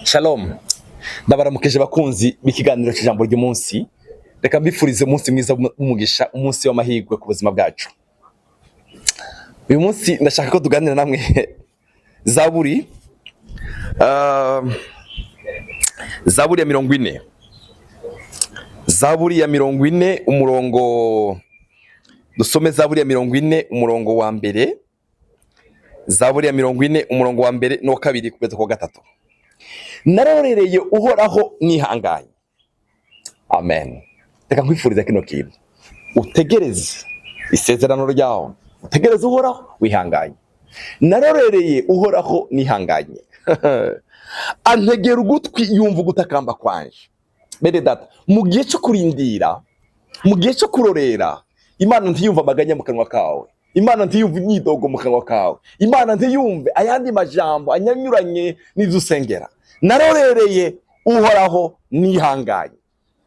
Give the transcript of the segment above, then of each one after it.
Shalom, ndabaramukije bakunzi b'ikiganiro cy'ijambo ry'umunsi. Reka mbifurize umunsi mwiza w'umugisha, umunsi w'amahirwe ku buzima bwacu. Uyu munsi ndashaka ko tuganira namwe Zaburi, Zaburi ya 40, Zaburi ya 40 umurongo, dusome Zaburi ya 40 umurongo wa mbere, Zaburi ya 40 umurongo wa mbere n'uwa kabiri kugeza ku wa gatatu. Narorereye Uhoraho nihanganye. Amen. Reka nkwifuriza kino kintu: utegereze isezerano ryawe, utegereze Uhoraho wihanganye. Narorereye Uhoraho nihanganye, antegera ugutwi, yumva ugutakamba kwanje. Bene data, mu gihe cyo kurindira, mu gihe cyo kurorera, Imana ntiyumva amaganya mu kanwa kawe, Imana ntiyumva imyidogo mu kanwa kawe, Imana ntiyumve ayandi majambo anyanyuranye n'ivyo usengera. Narorereye Uhoraho nihanganye.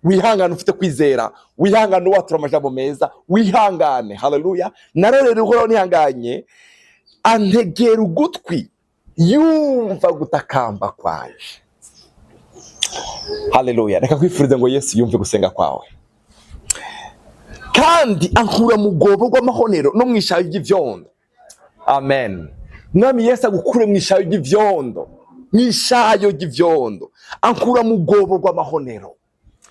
Wihangane ufite kwizera, wihangane watura amajambo meza, wihangane. Haleluya. Narorereye Uhoraho nihanganye, antegera ugutwi, yumva gutakamba kwanje. Haleluya. Reka kwifuriza ngo Yesu yumve gusenga kwawe, kandi ankura mu rwobo rw'amahonero no mu ishayo ry'ivyondo. Amen. Mwami Yesu agukure mu ishayo ry'ivyondo, mu ishayo ry'ivyondo. Ankura mu rwobo rw'amahonero.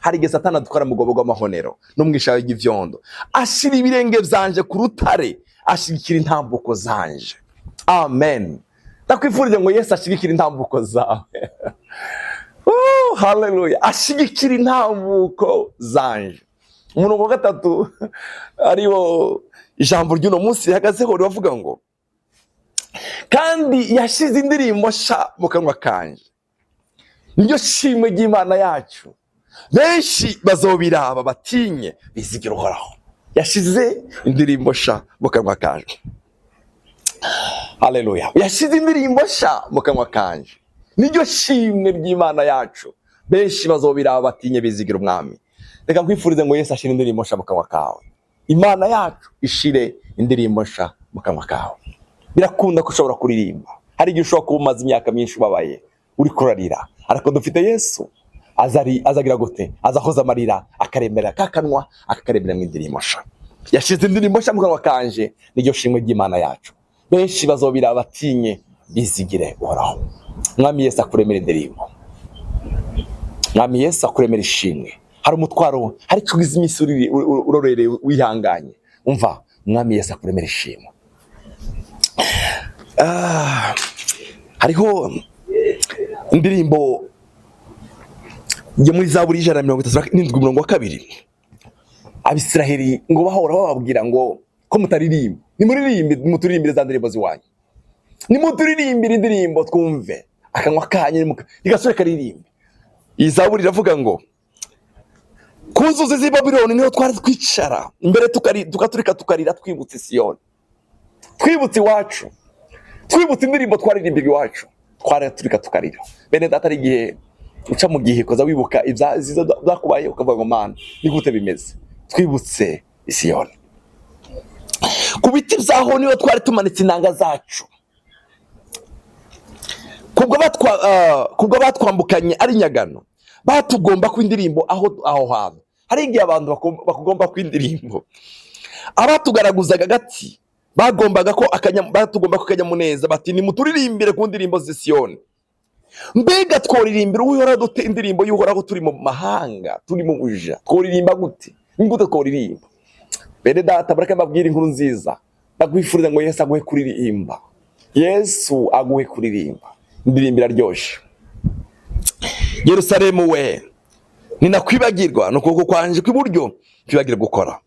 Hari igihe Satani adukora mu rwobo rw'amahonero no mu ishayo ry'ivyondo. Ashira ibirenge vyanje ku rutare, ashigikira intambuko zanje. Amen. Ndakwifurije ngo Yesu ashigikire intambuko zawe. Oh, haleluya. Ashigikira intambuko zanje. Umurongo wa gatatu, ariwo ijambo ry'uno munsi rihagazeho, riravuga ngo: "Kandi yashize indirimbo sha mu kanwa kanje, niryo shimwe ry'Imana yacu. Benshi bazobiraba batinye, bizigira Uhoraho." Yashize indirimbo sha mu kanwa kanje. Haleluya. Yashize indirimbo sha mu kanwa kanje, niryo shimwe ry'Imana yacu. Benshi bazobiraba batinye, bizigira Umwami. Reka nkwifurize ngo Yesu ashire indirimbo sha mu kanwa kawe, Imana yacu ishire indirimbo sha mu kanwa kawe. Birakunda ko ushobora kuririmba. Hari igihe ushobora kuba umaze imyaka myinshi ubabaye, uri kurarira, ariko dufite Yesu azari azagira gute? Azahoza amarira, akaremera ka kanwa, akakaremera mu indirimbo sha. Yashize indirimbo sha mu kanwa kanje, niryo shimwe ry'Imana yacu. Benshi bazobira batinye, bizigire Uhoraho. Mwami Yesu akuremera indirimbo, Mwami Yesu akuremera ishimwe. Hari umutwaro, hari icyo ugize iminsi urorereye wihanganye, umva, Mwami Yesu akuremera ishimwe. Hariho indirimbo yo muri Zaburi 137 umurongo wa kabiri. Abisiraheli ngo bahora bababwira ngo: "Ko mutaririmba? Nimuririmbe, muturirimbire za ndirimbo ziwanyu, nimuturirimbire indirimbo twumve." Akanwa kanyu nigasubire karirimbe. Iyi zaburi iravuga ngo: "Ku nzuzi z'i Babuloni niho twari twicara imbere, tukaturika tukarira, twibutse Siyoni, twibutse iwacu, twibutse indirimbo twaririmbaga iwacu, twaraturika tukarira." Bene data, ari igihe uca mu gihe ukaza wibuka ibyiza byakubaye, ukavuga ngo: "Mana, ni gute bimeze?" Twibutse Isiyoni. Ku biti byaho niho twari tumanitse inanga zacu, kubwo batwambukanye ari nyagano, batugomba ko indirimbo aho hantu. Hari igihe abantu bakugomba ko indirimbo. Abatugaragazaga agati bagombaga ko batugomba ko akanyamuneza, bati: "Nimuturirimbire ku ndirimbo z'Isiyoni." Mbega tworirimbira Uhoraho dute indirimbo y'Uhoraho turi mu mahanga, turi mu buja? Tworirimba gute? Ni gute tworirimba? Bene data, bareke mbabwire inkuru nziza. Ndakwifuriza ngo Yesu aguhe kuririmba, Yesu aguhe kuririmba. Indirimbo iraryoshe. Yerusalemu we, ninakwibagirwa n'ukuboko kwanje kw'iburyo kwibagirwa gukora.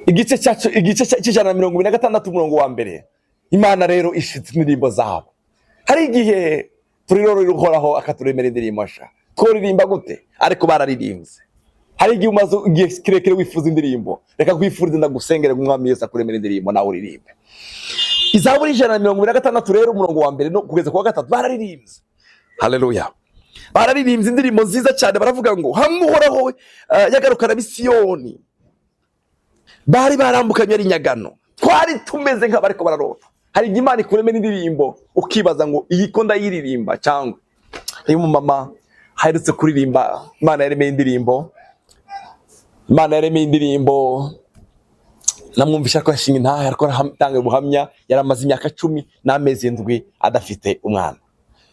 Igice cyacu, igice cy'126 umurongo wa mbere. Imana rero ishitse indirimbo zabo. Hari igihe turirorera Uhoraho, akaturemera indirimbo sha. Tworirimba gute? Ariko bararirimbye. Hari igihe umaze igihe kirekire wifuza indirimbo. Reka kwifuriza, ndagusengere ngo Umwami Yesu akuremera indirimbo, nawe uririmbe. Izaburi 126 rero umurongo wa mbere no kugeza ku wa gatatu, bararirimbye. Haleluya. Bararirimbye indirimbo nziza cyane. Baravuga ngo: "Hamwe Uhoraho yagarukana ab'Isiyoni bari barambukanye ari nyagano, twari tumeze nk'abariko bararota." Hari igihe Imana ikuremera indirimbo, ukibaza ngo: "Iyi ko ndayiririmba cyangwa?" Uyu mumama aherutse kuririmba, Imana yaremeye indirimbo, Imana yaremeye indirimbo. Namwumvisha ko yashinga intahe, ariko aratanga ubuhamya. Yari amaze imyaka 10 n'amezi 7 adafite umwana.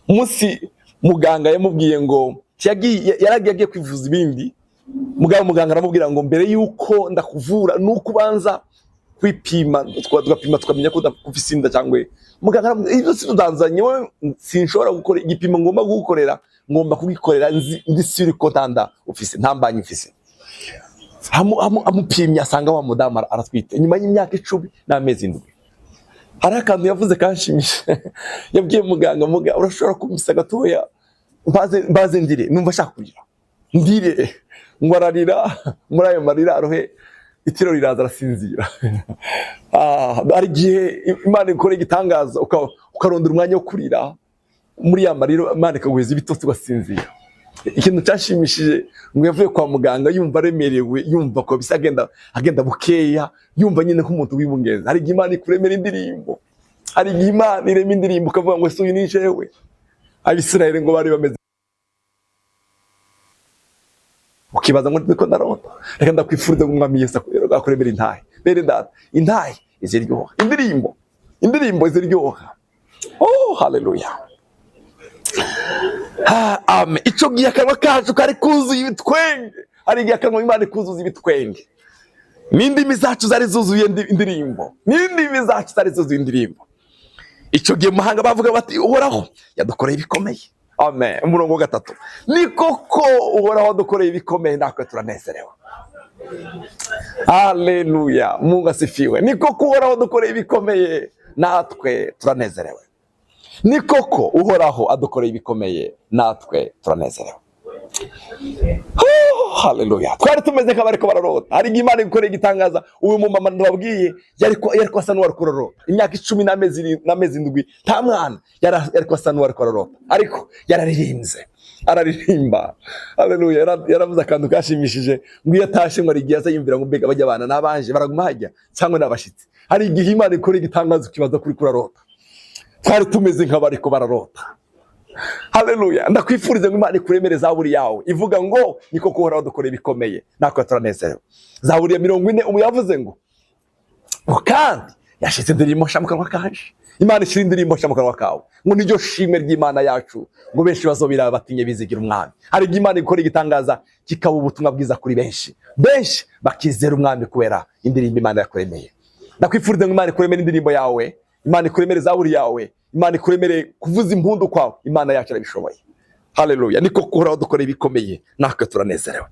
Umunsi muganga yamubwiye ngo yagiye, yaragiye agiye kwivuza ibindi, mugabo muganga aramubwira ngo mbere yuko ndakuvura nuko ubanza kwipima, tugapima tukamenya ko udafise inda. Cyangwa muganga aramubwira, ibyo si tudanzanye wowe, sinshobora gukora igipimo ngomba kugukorera, ngomba kugikorera ndi sûr ko nta nda ufise, nta mbanyi ufise. Amupimye asanga wa mudamu aratwite nyuma y'imyaka 10 n'amezi 7. Hari akantu yavuze kanshimisha. Yabwiye muganga, muganga, urashobora kumisa gatoya mbaze, mbaze ndire, numva ashaka kurira, ndire. Ngo ararira, muri ayo marira arohe itiro riraza, arasinzira. Ah, hari igihe Imana ikora igitangaza, ukarondera umwanya wo kurira, muri ya marira Imana ikaguheza ibitotsi ugasinzira. Ikintu cyashimishije, ngo yavuye kwa muganga yumva aremerewe, yumva ko bisa agenda agenda bukeya, yumva nyine nk'umuntu wibungenza. Hari igihe Imana ikuremera indirimbo, hari igihe Imana irema indirimbo ukavuga ngo ese uyu ni jewe? Abisirayeli ngo bari bameze, ukibaza ngo niko ndarota. Reka ndakwifuriza ngo Umwami Yesu akuremere intahe. Bene data, intahe iziryoha, indirimbo, indirimbo iziryoha. Oh, haleluya! Ah, amen. Ico gihe akanwa kacu kari kuzuye ibitwenge. Hari igihe akanwa Imana ikuzuza ibitwenge. N'indimi zacu zari zuzuye indirimbo, n'indimi zacu zari zuzuye indirimbo. Icyo gihe mu mahanga bavuga bati Uhoraho yadukoreye ibikomeye. Amen. Umurongo wa gatatu: ni koko Uhoraho yadukoreye ibikomeye, natwe turanezerewe. Haleluya, Mungu asifiwe. Ni koko Uhoraho adukoreye ibikomeye, natwe turanezerewe. Ni koko Uhoraho adukoreye ibikomeye, natwe turanezerewe. Oh, haleluya! Twari tumeze nk'abariko bararota. Hari igihe Imana igukoreye igitangaza. Uyu mumama ndababwiye, yariko asa n'uwari kurarota imyaka 10 n'amezi 7 nta mwana. Yariko asa n'uwari kurarota, ariko yararirimbye, araririmba. Haleluya! Yaravuze akantu kashimishije, ngo iyo atashe ngo hari igihe aza yumvira ngo mbega bajya abana n'abanje baraguma hajya cyangwa n'abashitsi. Hari igihe Imana ikora igitangaza ukibaza kuri kurarota. Twari tumeze nk'abariko bararota. Haleluya! Ndakwifuriza ngo Imana ikuremere zaburi yawe ivuga ngo ni koko Uhoraho dukoreye ibikomeye, natwe turanezerewe. Zaburi ya 40, umu yavuze ngo kandi yashyize indirimbo nshya mu kanwa kanje. Imana ishyira indirimbo nshya mu kanwa kawe, ngo niryo shimwe ry'Imana yacu, ngo benshi bazobira batinye bizigira Umwami. Hari igihe Imana ikora igitangaza kikaba ubutumwa bwiza kuri benshi, benshi bakizera Umwami kubera indirimbo Imana yakuremeye. Ndakwifuriza ngo Imana ikuremere indirimbo yawe, Imana ikuremere zaburi yawe, Imana ikuremere kuvuza impundu kwawe. Imana yacu irabishoboye. Haleluya! Niko Uhoraho dukora ibikomeye, natwe turanezerewe.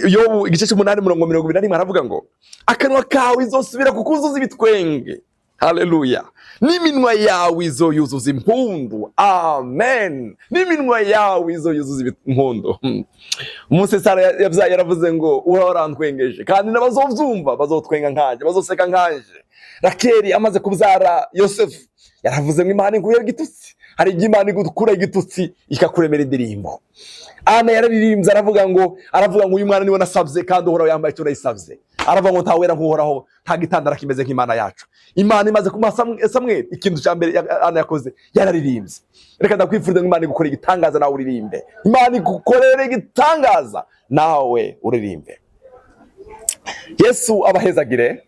Yobu igice cy'umunani, umurongo 21, aravuga ngo akanwa kawe izosubira kukuzuza ibitwenge. Haleluya! N'iminwa yawe izoyuzuza impundu. Amen. N'iminwa yawe izoyuzuza impundu. Umunsi Sara yabyaye yaravuze ngo Uhoraho arantwengeje, kandi n'abazovyumva bazotwenga nkanje, bazoseka nkanje. Rakeli amaze kubyara Yosefu yaravuze ngo Imana inkuye igitutsi. Hari igihe Imana igukura igitutsi ikakuremera indirimbo. Ana yararirimbye, aravuga ngo uyu mwana niwe nasabye, kandi Uhoraho yambaye icyo nayisabye. Aravuga ngo ntawera nk'Uhoraho, nta gitandara kimeze nk'Imana yacu. Imana imaze kumuha Samweli, ikintu cya mbere Ana yakoze, yararirimbye. Reka ndakwifuriza ngo Imana igukore igitangaza nawe uririmbe. Imana igukorere igitangaza nawe uririmbe. Yesu abahezagire.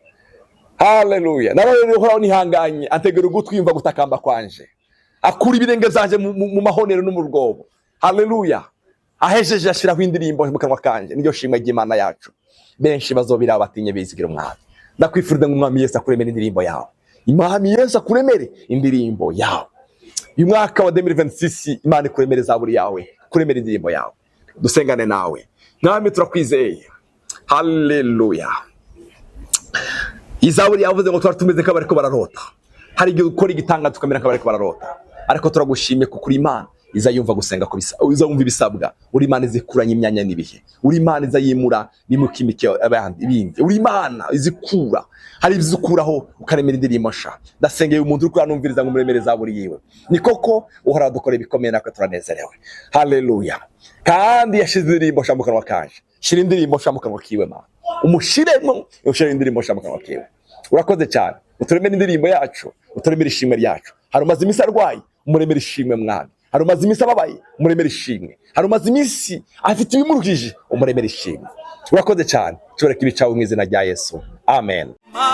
Haleluya! Nararere Uhoraho nihanganye, antegera ugutwi, yumva gutakamba kwanje, akura ibirenge byanje mu mahonero no mu rwobo. Haleluya! Ahejeje ashyiraho indirimbo mu kanwa kanje, niryo shimwe ry'Imana yacu, benshi bazobira batinye bizigira Umwami. Ndakwifuriza ngo Umwami Yesu akuremere indirimbo yawe. Umwami Yesu akuremere indirimbo yawe. Uyu mwaka wa 2026, Imana ikuremere zaburi yawe, kuremere indirimbo yawe. Dusengane nawe. Mwami, turakwizeye. Haleluya! Izaburi yavuze ngo twari tumeze nk'abariko bararota. Hari igihe ukora igitanga tukamera nk'abariko bararota, ariko turagushimye kuko uri Imana iza yumva gusenga ko iza yumva ibisabwa. Uri Imana izikuranya imyanya n'ibihe, uri Imana iza yimura bimukimike abandi ibindi, uri Imana izikura. Hari ibizikuraho ukaremera indirimbo nsha. Ndasengeye umuntu uri kuranumviriza ngo umuremere zaburi yiwe. Ni koko Uhoraho dukora ibikomeye, natwe turanezerewe. Haleluya! Kandi yashize indirimbo nsha mu kanwa kanje. Shira indirimbo nsha mu kanwa kiwe, Mana, umushiremo, ushire indirimbo nsha mu kanwa kiwe. Urakoze cyane, uturemere indirimbo yacu, uturemere ishimwe ryacu. Hari umaze iminsi arwaye, umuremere ishimwe, Mwami. Hari umaze iminsi ababaye, umuremere ishimwe. Hari umaze iminsi afite ibimurukije, umuremere ishimwe. Urakoze cyane. Nshobora kuba icawe mu izina rya Yesu. Amen. Ma